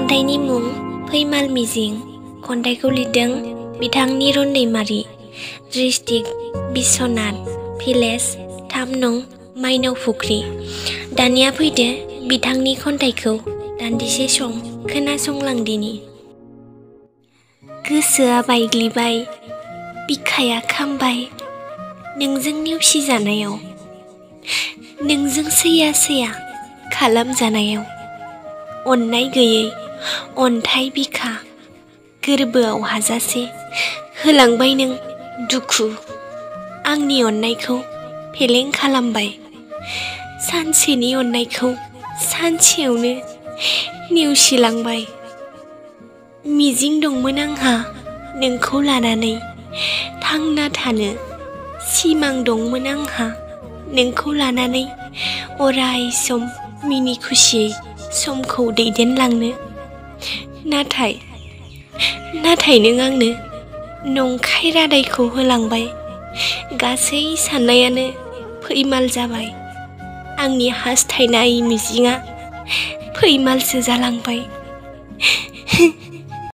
खन्थाइनि मुं फैमाल मिजिं। खन्थाइखौ लिरदों बिथां निरन दैमारि। डिस्ट्रिक्ट बिश्वनाथ, भिलेज 3 नं माइनाव फुख्रि। दानिया फैदो बिथांनि खन्थाइखौ दान्दिसे सम खोनासंलांदिनि। गोसोआ बायग्लिबाय, बिखाया खामबाय, नोंजों नेवसिजानायाव, नोंजों सैया सैया खालामजानायाव। अननाय गैयै अन्थाइ बिखा गोरबोआव हाजासे होलांबाय नों दुखु। आंनि अननायखौ फेलें खालामबाय, सानसेनि अननायखौ सानसेयावनो नेवसिलांबाय। मिजिं दंमोन आंहा नोंखौ लानानै थांना थानो, सिमां दंमोन आंहा नोंखौ लानानै अराय सम मिनि खुसियै समखौ दैदेनलांनो। नाथाय नों आंनो नंखाय रादायखौ होलांबाय। गासै साननायानो फैमाल जाबाय, आंनि हास्थायनाय मिजिंआ फैमालसो जालांबाय।